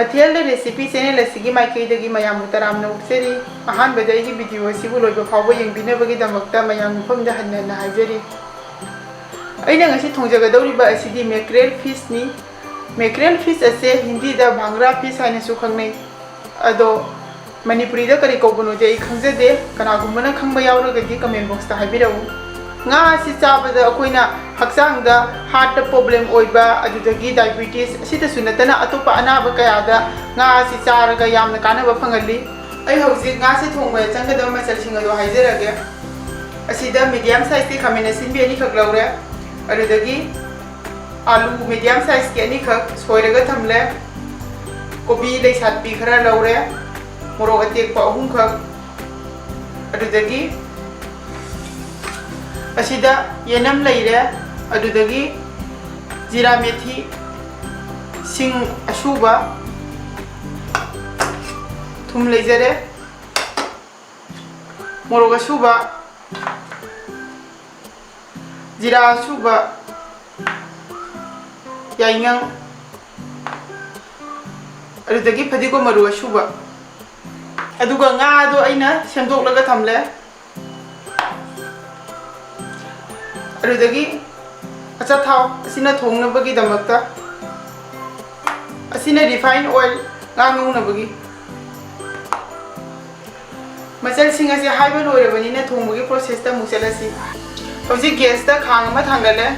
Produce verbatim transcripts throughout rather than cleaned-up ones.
ꯃꯊꯦꯜꯗ recipe channel ꯑꯁꯤꯒꯤ ꯃꯥꯏꯀꯩꯗꯒꯤ ꯃꯌꯥꯝꯕꯨ ꯇꯔꯥꯝꯅ ꯑꯣꯛꯆꯔꯤ꯫ ꯑꯍꯥꯟꯕꯗ ꯑꯩꯒꯤ ꯚꯤꯗꯤꯑꯣ ꯑꯁꯤꯕꯨ ꯂꯣꯏꯕ ꯐꯥꯎꯕ ꯌꯦꯡꯕꯤꯅꯕꯒꯤꯗꯃꯛꯇ ꯃꯌꯥꯝ ꯃꯐꯝꯗ ꯍꯟꯅ ꯍꯟꯅ ꯍꯥꯏꯖꯔꯤ꯫ ꯑꯩꯅ ꯉꯁꯤ ꯊꯣꯡꯖꯒꯗꯧꯔꯤꯕ ꯑꯁꯤꯗꯤ ꯃꯦꯀ꯭ꯔꯦꯜ ꯐꯤꯁꯅꯤ꯫ ꯃꯦꯀ꯭ꯔꯦꯜ ꯐꯤꯁ ꯑꯁꯦ ꯍꯤꯟꯗꯤꯗ ꯚꯥꯡꯒ꯭ꯔꯥ ꯐꯤꯁ ꯍꯥꯏꯅꯁꯨ ꯈꯪꯅꯩ꯫ ꯑꯗꯣ ꯃꯅꯤꯄꯨꯔꯤꯗ ꯀꯔꯤ ꯀꯧꯕꯅꯣꯗꯤ ꯑꯩ ꯈꯪꯖꯗꯦ꯫ ꯀꯅꯥꯒꯨꯝꯕꯅ ꯈꯪꯕ ꯌꯥꯎꯔꯒꯗꯤ ꯀꯃꯦꯟ ꯕꯣꯛꯁꯇ ꯍꯥꯏꯕꯤꯔꯛꯎ꯫ ꯉꯥ ꯑꯁꯤ ꯆꯥꯕꯗ ꯑꯩꯈꯣꯏꯅ ꯍꯛꯆꯥꯡꯗ ꯍꯥꯔꯠꯇ ꯄ꯭ꯔꯣꯕ꯭ꯂꯦꯝ ꯑꯣꯏꯕ, ꯑꯗꯨꯗꯒꯤ ꯗꯥꯏꯕꯤꯇꯤꯁ, ꯑꯁꯤꯗꯁꯨ ꯅꯠꯇꯅ ꯑꯇꯣꯞꯄ ꯑꯅꯥꯕ ꯀꯌꯥꯗ ꯉꯥ ꯑꯁꯤ ꯆꯥꯔꯒ ꯌꯥꯝꯅ ꯀꯥꯟꯅꯕ ꯐꯪꯍꯜꯂꯤ꯫ ꯑꯩ ꯍꯧꯖꯤꯛ ꯉꯥꯁꯦ ꯊꯣꯡꯕꯗ ꯆꯪꯒꯗꯕ ꯃꯆꯜꯁꯤꯡ ꯑꯗꯨ ꯍꯥꯏꯖꯔꯒꯦ꯫ ꯑꯁꯤꯗ ꯃꯤꯗꯤꯌꯝ ꯁꯥꯏꯖꯀꯤ ꯈꯥꯃꯦꯟ ꯑꯁꯤꯟꯕꯤ ꯑꯅꯤꯈꯛ ꯂꯧꯔꯦ꯫ ꯑꯗꯨꯗꯒꯤ ꯑꯥꯂꯨ ꯃꯤꯗꯤꯌꯝ ꯁꯥꯏꯖꯀꯤ ꯑꯅꯤꯈꯛ ꯁꯣꯏꯔꯒ ꯊꯝꯂꯦ꯫ ꯀꯣꯕꯤ ꯂꯩꯁꯥꯠꯄꯤ ꯈꯔ ꯂꯧꯔꯦ꯫ ꯃꯣꯔꯣꯛ ꯑꯇꯦꯛꯄ ꯑꯍꯨꯝꯈꯛ꯫ ꯑꯗꯨꯗꯒꯤ ꯑꯁꯤꯗ ꯌꯦꯅꯝ ꯂꯩꯔꯦ꯫ ꯑꯗꯨꯗꯒꯤ ꯖꯤꯔꯥ ꯃꯦꯊꯤ, ꯁꯤꯡ ꯑꯁꯨꯕ, ꯊꯨꯝ ꯂꯩꯖꯔꯦ꯫ ꯃꯣꯔꯣꯛ ꯑꯁꯨꯕ, ꯖꯤꯔꯥ ꯑꯁꯨꯕ, ꯌꯥꯏꯉꯪ, ꯑꯗꯨꯗꯒꯤ ꯐꯗꯤꯒꯣꯝ ꯃꯔꯨ ꯑꯁꯨꯕ꯫ ꯑꯗꯨꯒ ꯉꯥꯗꯣ ꯑꯩꯅ ꯁꯦꯝꯗꯣꯛꯂꯒ ꯊꯝꯂꯦ꯫ ꯑꯗꯨꯗꯒꯤ ꯑꯆꯥꯊꯥꯎ ꯑꯁꯤꯅ ꯊꯣꯡꯅꯕꯒꯤꯗꯃꯛꯇ, ꯑꯁꯤꯅ ꯔꯤꯐꯥꯏꯟ ꯑꯣꯏꯜ ꯉꯥ ꯉꯧꯅꯕꯒꯤ꯫ ꯃꯆꯜꯁꯤꯡ ꯑꯁꯤ ꯍꯥꯏꯕ ꯂꯣꯏꯔꯕꯅꯤꯅ ꯊꯣꯡꯕꯒꯤ ꯄ꯭ꯔꯣꯁꯦꯁꯇ ꯑꯃꯨꯛ ꯆꯠꯂꯁꯤ꯫ ꯍꯧꯖꯤꯛ ꯒ꯭ꯌꯥꯁꯇ ꯈꯥꯡ ꯑꯃ ꯊꯥꯡꯒꯠꯂꯦ꯫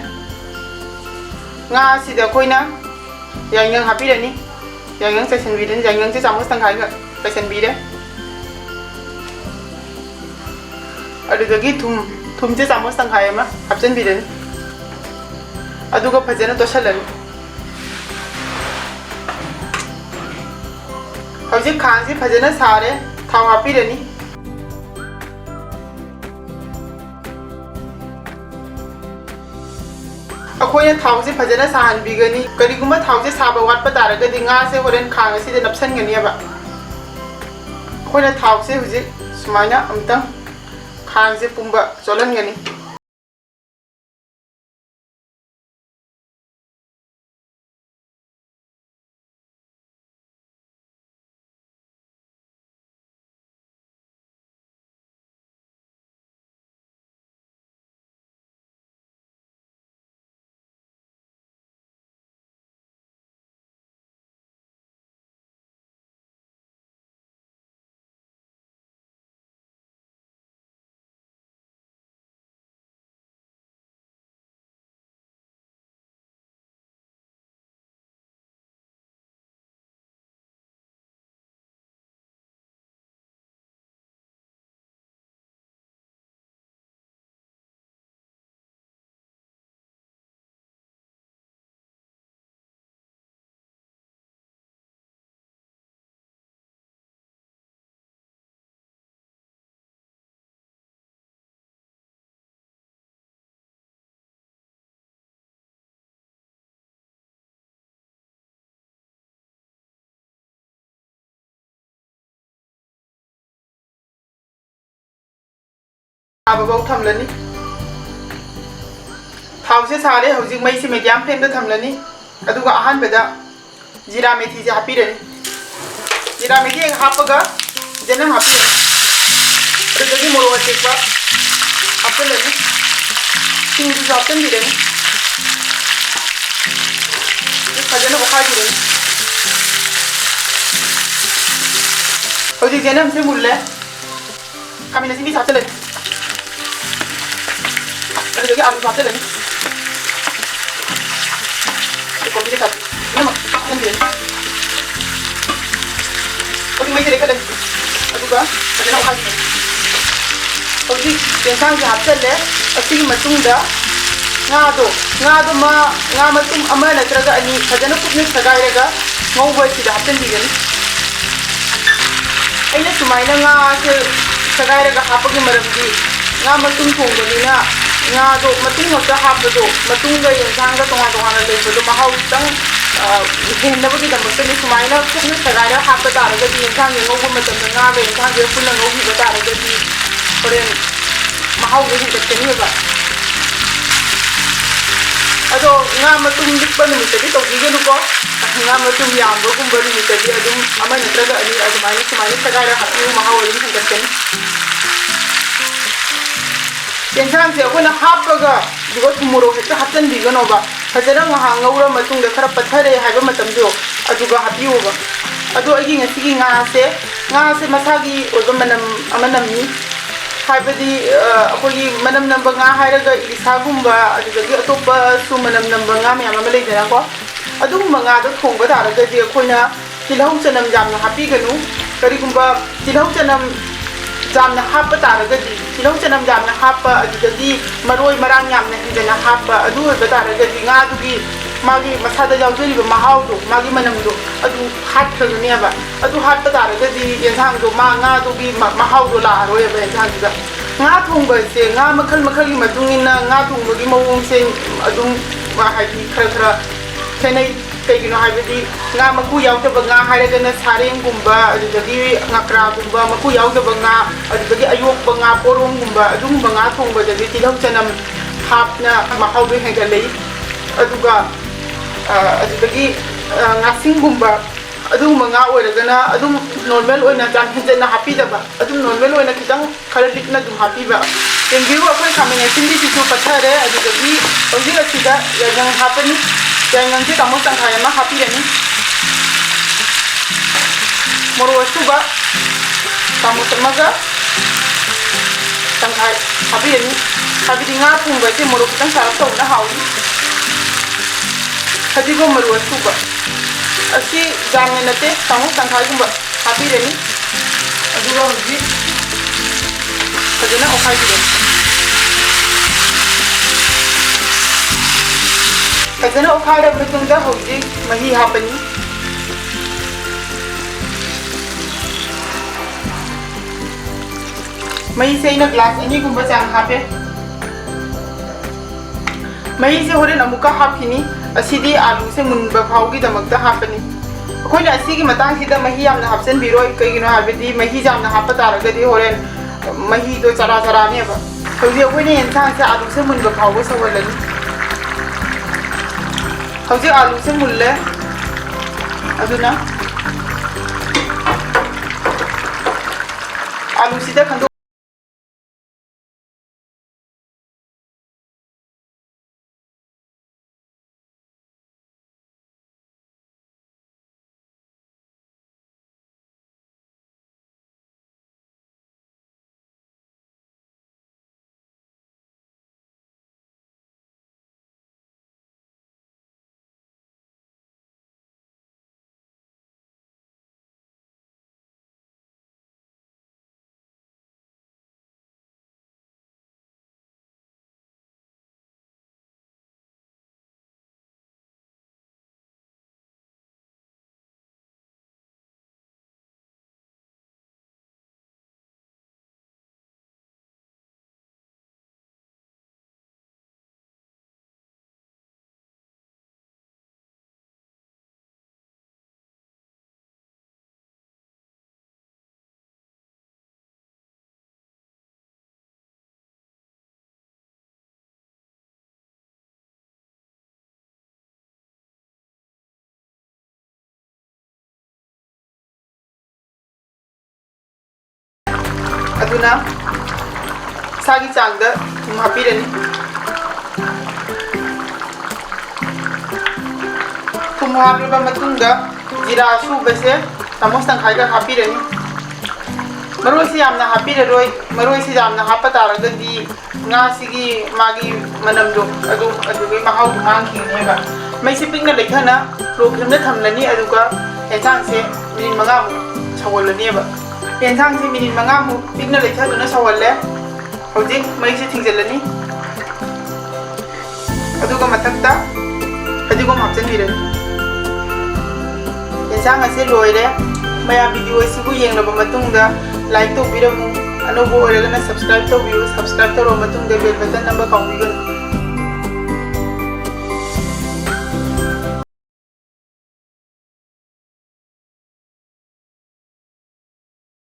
ꯉꯥ ꯑꯁꯤꯗ ꯑꯩꯈꯣꯏꯅ ꯌꯥꯏꯉꯪ ꯍꯥꯞꯄꯤꯔꯅꯤ꯫ ꯌꯥꯏꯉꯪ ꯆꯥꯏꯁꯤꯟꯕꯤꯔꯅꯤ꯫ ꯌꯥꯏꯉꯪꯁꯦ ꯆꯥꯃꯁ ꯇꯪꯈꯥꯏꯒ ꯆꯥꯏꯁꯤꯟꯕꯤꯔꯦ꯫ ꯑꯗꯨꯗꯒꯤ ꯊꯨꯝ, ꯊꯨꯝꯁꯦ ꯆꯥꯃꯁ ꯇꯪꯈꯥꯏ ꯑꯃ ꯍꯥꯞꯆꯤꯟꯕꯤꯔꯅꯤ꯫ ꯑꯗꯨꯒ ꯐꯖꯅ ꯇꯣꯠꯁꯤꯜꯂꯅꯤ꯫ ꯍꯧꯖꯤꯛ ꯈꯥꯡꯁꯤ ꯐꯖꯅ ꯁꯥꯔꯦ꯫ ꯊꯥꯎ ꯍꯥꯞꯄꯤꯔꯅꯤ꯫ ꯑꯩꯈꯣꯏꯅ ꯊꯥꯎꯁꯦ ꯐꯖꯅ ꯁꯥꯍꯟꯕꯤꯒꯅꯤ꯫ ꯀꯔꯤꯒꯨꯝꯕ ꯊꯥꯎꯁꯦ ꯁꯥꯕ ꯋꯥꯠꯄ ꯇꯥꯔꯒꯗꯤ ꯉꯥꯁꯦ ꯍꯣꯔꯦꯟ ꯈꯥꯡ ꯑꯁꯤꯗ ꯅꯞꯁꯟꯒꯅꯦꯕ꯫ ꯑꯩꯈꯣꯏꯅ ꯊꯥꯎꯁꯦ ꯍꯧꯖꯤꯛ ꯁꯨꯃꯥꯏꯅ ꯑꯃꯨꯛꯇꯪ ꯈꯥꯡꯁꯦ ꯄꯨꯝꯕ ꯆꯣꯠꯍꯟꯒꯅꯤ꯫ ꯁꯥꯕꯐꯥꯎ ꯊꯝꯂꯅꯤ꯫ ꯊꯥꯎꯁꯦ ꯁꯥꯔꯦ, ꯍꯧꯖꯤꯛ ꯃꯩꯁꯦ medium flameꯗ ꯊꯝꯂꯅꯤ꯫ ꯑꯗꯨꯒ ꯑꯍꯥꯟꯕꯗ ꯖꯤꯔꯥ ꯃꯦꯊꯤꯁꯦ ꯍꯥꯞꯄꯤꯔꯅꯤ꯫ ꯖꯤꯔꯥ ꯃꯦꯊꯤ ꯍꯦꯛ ꯍꯥꯞꯄꯒ ꯆꯅꯝ ꯍꯥꯞꯄꯤꯔꯅꯤ꯫ ꯑꯗꯨꯗꯒꯤ ꯃꯣꯔꯣꯛ ꯑꯇꯦꯛꯄ ꯍꯥꯞꯆꯤꯜꯂꯅꯤ꯫ ꯁꯤꯡꯗꯨꯁꯨ ꯍꯥꯞꯆꯤꯟꯕꯤꯔꯅꯤ꯫ ꯑꯗꯨ ꯐꯖꯅ ꯑꯣꯠꯈꯥꯏꯕꯤꯔꯅꯤ꯫ ꯍꯧꯖꯤꯛ ꯆꯅꯝꯁꯦ ꯃꯨꯜꯂꯦ꯫ ꯈꯥꯃꯦꯟ ꯑꯁꯤꯟꯕꯤ ꯍꯥꯞꯆꯤꯜꯂꯅꯤ꯫ ꯑꯗꯨꯗꯒꯤ ꯑꯂꯨ ꯍꯥꯞꯆꯤꯜꯂꯅꯤ꯫ ꯑꯗꯨ ꯀꯣꯕꯤꯁꯦ ꯈꯔ ꯄꯨꯝꯅꯃꯛ ꯍꯥꯞꯆꯤꯟꯕꯤꯔꯅꯤ꯫ ꯍꯧꯖꯤꯛ ꯃꯩꯁꯦ ꯂꯩꯈꯠꯂꯅꯤ꯫ ꯑꯗꯨꯒ ꯐꯖꯅ ꯑꯣꯠꯈꯥꯏꯕꯤꯔꯅꯤ꯫ ꯍꯧꯖꯤꯛ ꯌꯦꯟꯁꯥꯡꯁꯦ ꯍꯥꯞꯆꯤꯜꯂꯦ꯫ ꯑꯁꯤꯒꯤ ꯃꯇꯨꯡꯗ ꯉꯥꯗꯣ, ꯉꯥꯗꯣ ꯃꯥ, ꯉꯥ ꯃꯇꯨꯝ ꯑꯃ ꯅꯠꯇ꯭ꯔꯒ ꯑꯅꯤ ꯐꯖꯅ ꯀꯨꯞꯅ ꯁꯦꯒꯥꯏꯔꯒ ꯉꯧꯕ ꯑꯁꯤꯗ ꯍꯥꯞꯆꯤꯟꯕꯤꯒꯅꯤ꯫ ꯑꯩꯅ ꯁꯨꯃꯥꯏꯅ ꯉꯥꯁꯦ ꯁꯦꯒꯥꯏꯔꯒ ꯍꯥꯞꯄꯒꯤ ꯃꯔꯝꯗꯤ, ꯉꯥ ꯃꯇꯨꯝ ꯊꯣꯡꯕꯅꯤꯅ ꯉꯥꯗꯣ ꯃꯇꯨꯝ ꯈꯛꯇ ꯍꯥꯞꯄꯗꯣ, ꯃꯇꯨꯝꯒ ꯌꯦꯟꯁꯥꯡꯒ ꯇꯣꯉꯥꯟ ꯇꯣꯉꯥꯟꯅ ꯂꯩꯕꯗꯣ ꯃꯍꯥꯎ ꯈꯤꯇꯪ, ꯑ, ꯍꯦꯟꯅꯕꯒꯤꯗꯃꯛꯇꯅꯤ꯫ ꯁꯨꯃꯥꯏꯅ ꯀꯨꯞꯅ ꯁꯦꯒꯥꯏꯔꯒ ꯍꯥꯞꯄ ꯇꯥꯔꯒꯗꯤ, ꯌꯦꯟꯁꯥꯡꯁꯦ ꯉꯧꯕ ꯃꯇꯝꯗ ꯉꯥꯒ ꯌꯦꯟꯁꯥꯡꯁꯦ ꯄꯨꯟꯅ ꯉꯧꯈꯤꯕ ꯇꯥꯔꯒꯗꯤ ꯍꯣꯔꯦꯟ ꯃꯍꯥꯎꯗꯣ ꯍꯦꯟꯒꯠꯀꯅꯦꯕ꯫ ꯑꯗꯣ ꯉꯥ ꯃꯇꯨꯝ ꯂꯤꯛꯄ ꯅꯨꯃꯤꯠꯇꯗꯤ ꯇꯧꯕꯤꯒꯅꯨꯀꯣ꯫ ꯉꯥ ꯃꯇꯨꯝ ꯌꯥꯝꯕꯒꯨꯝꯕ ꯅꯨꯃꯤꯠꯇꯗꯤ ꯑꯗꯨꯝ ꯑꯃ ꯅꯠꯇ꯭ꯔꯒ ꯑꯅꯤ ꯑꯗꯨꯃꯥꯏꯅ ꯁꯨꯃꯥꯏꯅ ꯁꯦꯒꯥꯏꯔ ꯍꯥꯞꯄꯤꯌꯨ, ꯃꯍꯥꯎ ꯑꯗꯨꯝ ꯍꯦꯟꯒꯠꯀꯅꯤ꯫ ꯌꯦꯟꯁꯥꯡꯁꯦ ꯑꯩꯈꯣꯏꯅ ꯍꯥꯞꯄꯒ ꯑꯗꯨꯒ ꯊꯨꯝ ꯃꯣꯔꯣꯛ ꯍꯦꯛꯇ ꯍꯥꯞꯆꯤꯟꯕꯤꯒꯅꯣꯕ꯫ ꯐꯖꯅ ꯉꯥꯏꯍꯥꯛ ꯉꯧꯔ ꯃꯇꯨꯡꯗ ꯈꯔ ꯄꯠꯊꯔꯦ ꯍꯥꯏꯕ ꯃꯇꯝꯗꯣ ꯑꯗꯨꯒ ꯍꯥꯞꯄꯤꯌꯣꯕ꯫ ꯑꯗꯣ ꯑꯩꯒꯤ ꯉꯁꯤꯒꯤ ꯉꯥꯁꯦ, ꯉꯥꯁꯦ ꯃꯁꯥꯒꯤ ꯑꯣꯏꯕ ꯃꯅꯝ ꯑꯃ ꯅꯝꯃꯤ꯫ ꯍꯥꯏꯕꯗꯤ, ꯑ, ꯑꯩꯈꯣꯏꯒꯤ ꯃꯅꯝ ꯅꯝꯕ ꯉꯥ ꯍꯥꯏꯔꯒ ꯏꯂꯤꯁꯥꯒꯨꯝꯕ, ꯑꯗꯨꯗꯒꯤ ꯑꯇꯣꯞꯄꯁꯨ ꯃꯅꯝ ꯅꯝꯕ ꯉꯥ ꯃꯌꯥꯝ ꯑꯃ ꯂꯩꯗꯅꯀꯣ꯫ ꯑꯗꯨꯒꯨꯝꯕ ꯉꯥꯗꯣ ꯊꯣꯡꯕ ꯇꯥꯔꯒꯗꯤ ꯑꯩꯈꯣꯏꯅ ꯇꯤꯜꯍꯧ ꯆꯅꯝ ꯌꯥꯝꯅ ꯍꯥꯞꯄꯤꯒꯅꯨ꯫ ꯀꯔꯤꯒꯨꯝꯕ ꯇꯤꯜꯍꯧ ꯆꯅꯝ ꯌꯥꯝꯅ ꯍꯥꯞꯄ ꯇꯥꯔꯒꯗꯤ, ꯇꯤꯜꯍꯧ ꯆꯅꯝ ꯌꯥꯝꯅ ꯍꯥꯞꯄ, ꯑꯗꯨꯗꯒꯤ ꯃꯔꯣꯏ ꯃꯔꯥꯡ ꯌꯥꯝꯅ ꯍꯦꯟꯖꯟꯅ ꯍꯥꯞꯄ, ꯑꯗꯨ ꯑꯣꯏꯕ ꯇꯥꯔꯒꯗꯤ ꯉꯥꯗꯨꯒꯤ ꯃꯥꯒꯤ ꯃꯁꯥꯗ ꯌꯥꯎꯖꯔꯤꯕ ꯃꯍꯥꯎꯗꯣ, ꯃꯥꯒꯤ ꯃꯅꯝꯗꯣ ꯑꯗꯨ ꯍꯥꯠꯈ꯭ꯔꯒꯅꯦꯕ꯫ ꯑꯗꯨ ꯍꯥꯠꯄ ꯇꯥꯔꯒꯗꯤ ꯌꯦꯟꯁꯥꯡꯗꯣ, ꯃꯥ ꯉꯥꯗꯨꯒꯤ ꯃ-, ꯃꯍꯥꯎꯗꯣ ꯂꯥꯛꯑꯔꯣꯏꯕ ꯌꯦꯟꯁꯥꯡꯗꯨꯗ꯫ ꯉꯥ ꯊꯣꯡꯕꯁꯦ ꯉꯥ ꯃꯈꯜ ꯃꯈꯜꯒꯤ ꯃꯇꯨꯡ ꯏꯟꯅ ꯉꯥ ꯊꯣꯡꯕꯒꯤ ꯃꯑꯣꯡꯁꯦ ꯑꯗꯨꯝ, ꯍꯥꯏꯗꯤ, ꯈꯔ ꯈꯔ ꯈꯦꯠꯅꯩ꯫ ꯀꯩꯒꯤꯅꯣ ꯍꯥꯏꯕꯗꯤ ꯉꯥ ꯃꯀꯨ ꯌꯥꯎꯗꯕ ꯉꯥ ꯍꯥꯏꯔꯒꯅ ꯁꯥꯔꯦꯡꯒꯨꯝꯕ, ꯑꯗꯨꯗꯒꯤ ꯉꯀ꯭ꯔꯥꯒꯨꯝꯕ, ꯃꯀꯨ ꯌꯥꯎꯗꯕ ꯉꯥ, ꯑꯗꯨꯗꯒꯤ ꯑꯌꯣꯛꯄ ꯉꯥ, ꯄꯣꯔꯣꯝꯒꯨꯝꯕ, ꯑꯗꯨꯒꯨꯝꯕ ꯉꯥ ꯊꯣꯡꯕꯗꯗꯤ ꯇꯤꯜꯍꯧ ꯆꯅꯝ ꯍꯥꯞꯅ ꯃꯍꯥꯎꯗꯣ ꯍꯦꯟꯒꯠꯂꯛꯏ꯫ ꯑꯗꯨꯒ, ꯑ, ꯑꯗꯨꯗꯒꯤ, ꯑ, ꯉꯥꯁꯤꯡꯒꯨꯝꯕ, ꯑꯗꯨꯒꯨꯝꯕ ꯉꯥ ꯑꯣꯏꯔꯒꯅ ꯑꯗꯨꯝ ꯅꯣꯔꯃꯦꯜ ꯑꯣꯏꯅ ꯌꯥꯝ ꯍꯦꯟꯖꯟꯅ ꯍꯥꯞꯄꯤꯗꯕ, ꯑꯗꯨꯝ ꯅꯣꯔꯃꯦꯜ ꯑꯣꯏꯅ ꯈꯤꯇꯪ ꯈꯔ ꯂꯤꯛꯅ ꯑꯗꯨꯝ ꯍꯥꯞꯄꯤꯕ꯫ ꯌꯦꯡꯕꯤꯌꯨ, ꯑꯩꯈꯣꯏ ꯈꯥꯃꯦꯟ ꯑꯁꯤꯟꯕꯤꯁꯤꯁꯨ ꯄꯠꯊꯔꯦ꯫ ꯑꯗꯨꯗꯒꯤ ꯍꯧꯖꯤꯛ ꯑꯁꯤꯗ ꯌꯥꯏꯉꯪ ꯍꯥꯞꯄꯅꯤ꯫ ꯌꯥꯏꯉꯪꯁꯦ ꯆꯥꯃꯁ ꯇꯪꯈꯥꯏ ꯑꯃ ꯍꯥꯞꯄꯤꯔꯅꯤ꯫ ꯃꯣꯔꯣꯛ ꯑꯁꯨꯕ ꯆꯥꯃꯁ ꯑꯃꯒ ꯇꯪꯈꯥꯏ ꯍꯥꯞꯄꯤꯔꯅꯤ꯫ ꯍꯥꯏꯕꯗꯤ ꯉꯥ ꯊꯣꯡꯕꯁꯦ ꯃꯣꯔꯣꯛ ꯈꯤꯇꯪ ꯁꯥꯔꯞ ꯇꯧꯕꯅ ꯍꯥꯎꯏ꯫ ꯐꯗꯤꯒꯣꯝ ꯃꯔꯨ ꯑꯁꯨꯕ ꯑꯁꯤ ꯌꯥꯝꯅ ꯅꯠꯇꯦ, ꯆꯥꯃꯁ ꯇꯪꯈꯥꯏꯒꯨꯝꯕ ꯍꯥꯞꯄꯤꯔꯅꯤ꯫ ꯑꯗꯨꯒ ꯍꯧꯖꯤꯛ ꯐꯖꯅ ꯑꯣꯠꯈꯥꯏꯕꯤꯔꯅꯤ꯫ ꯐꯖꯅ ꯑꯣꯠꯈꯥꯏꯔꯕ ꯃꯇꯨꯡꯗ ꯍꯧꯖꯤꯛ ꯃꯍꯤ ꯍꯥꯞꯄꯅꯤ꯫ ꯃꯍꯤꯁꯦ ꯑꯩꯅ ꯒ꯭ꯂꯥꯁ ꯑꯅꯤꯒꯨꯝꯕ ꯆꯥꯡ ꯍꯥꯞꯄꯦ꯫ ꯃꯍꯤꯁꯦ ꯍꯣꯔꯦꯟ ꯑꯃꯨꯛꯀ ꯍꯥꯞꯈꯤꯅꯤ꯫ ꯑꯁꯤꯗꯤ ꯑꯥꯂꯨꯁꯦ ꯃꯨꯟꯕ ꯐꯥꯎꯒꯤꯗꯃꯛꯇ ꯍꯥꯞꯄꯅꯤ꯫ ꯑꯩꯈꯣꯏꯅ ꯑꯁꯤꯒꯤ ꯃꯇꯥꯡꯁꯤꯗ ꯃꯍꯤ ꯌꯥꯝꯅ ꯍꯥꯞꯆꯤꯟꯕꯤꯔꯣꯏ, ꯀꯩꯒꯤꯅꯣ ꯍꯥꯏꯕꯗꯤ ꯃꯍꯤ ꯌꯥꯝꯅ ꯍꯥꯞꯄ ꯇꯥꯔꯒꯗꯤ ꯍꯣꯔꯦꯟ ꯃꯍꯤꯗꯣ ꯆꯔꯥ ꯆꯔꯥꯅꯦꯕ꯫ ꯍꯧꯖꯤꯛ ꯑꯩꯈꯣꯏꯅ ꯌꯦꯟꯁꯥꯡꯁꯦ ꯑꯥꯂꯨꯁꯦ ꯃꯨꯟꯕ ꯐꯥꯎꯕ ꯁꯧꯍꯜꯂꯅꯤ꯫ ꯍꯧꯖꯤꯛ ꯑꯥꯂꯨꯁꯦ ꯃꯨꯜꯂꯦ, ꯑꯗꯨꯅ ꯑꯥꯂꯨꯁꯤꯗ ꯈꯟꯗꯣꯛ ꯑꯗꯨꯅ ꯏꯁꯥꯒꯤ ꯆꯥꯡꯗ ꯊꯨꯝ ꯍꯥꯞꯄꯤꯔꯅꯤ꯫ ꯊꯨꯝ ꯍꯥꯞꯂꯕ ꯃꯇꯨꯡꯗ ꯖꯤꯔꯥ ꯑꯁꯨꯕꯁꯦ ꯆꯥꯃꯁ ꯇꯪꯈꯥꯏꯒ ꯍꯥꯞꯄꯤꯔꯅꯤ꯫ ꯃꯔꯣꯏꯁꯤ ꯌꯥꯝꯅ ꯍꯥꯞꯄꯤꯔꯔꯣꯏ꯫ ꯃꯔꯣꯏꯁꯤ ꯌꯥꯝꯅ ꯍꯥꯞꯄ ꯇꯥꯔꯒꯗꯤ ꯉꯥꯁꯤꯒꯤ ꯃꯥꯒꯤ ꯃꯅꯝꯗꯣ ꯑꯗꯨ, ꯑꯗꯨꯒꯤ ꯃꯍꯥꯎꯗꯣ ꯃꯥꯡꯈꯤꯒꯅꯦꯕ꯫ ꯃꯩꯁꯤ ꯄꯤꯛꯅ ꯂꯩꯊꯅ ꯂꯣ ꯐ꯭ꯂꯦꯝꯗ ꯊꯝꯂꯅꯤ꯫ ꯑꯗꯨꯒ ꯌꯦꯟꯁꯥꯡꯁꯦ ꯃꯤꯅꯤꯠ ꯃꯉꯥꯃꯨꯛ ꯁꯧꯍꯜꯂꯅꯦꯕ꯫ ꯌꯦꯟꯁꯥꯡꯁꯦ ꯃꯤꯅꯤꯠ ꯃꯉꯥꯃꯨꯛ ꯄꯤꯛꯅ ꯂꯩꯊꯗꯨꯅ ꯁꯧꯍꯜꯂꯦ꯫ ꯍꯧꯖꯤꯛ ꯃꯩꯁꯦ ꯊꯤꯡꯖꯤꯜꯂꯅꯤ꯫ ꯑꯗꯨꯒ ꯃꯊꯛꯇ ꯐꯗꯤꯒꯣꯝ ꯍꯥꯞꯆꯤꯟꯕꯤꯔꯅꯤ꯫ ꯌꯦꯟꯁꯥꯡ ꯑꯁꯤ ꯂꯣꯏꯔꯦ꯫ ꯃꯌꯥꯝ ꯚꯤꯗꯤꯑꯣ ꯑꯁꯤꯕꯨ ꯌꯦꯡꯂꯕ ꯃꯇꯨꯡꯗ ꯂꯥꯏꯛ ꯇꯧꯕꯤꯔꯝꯃꯨ꯫ ꯑꯅꯧꯕ ꯑꯣꯏꯔꯒꯅ ꯁꯕꯁꯀ꯭ꯔꯥꯏꯕ ꯇꯧꯕꯤꯌꯨ꯫ ꯁꯕꯁꯀ꯭ꯔꯥꯏꯕ ꯇꯧꯔꯕ ꯃꯇꯨꯡꯗ ꯕꯦꯜ ꯕꯇꯟ ꯅꯝꯕ ꯀꯥꯎꯕꯤꯒꯅꯨ꯫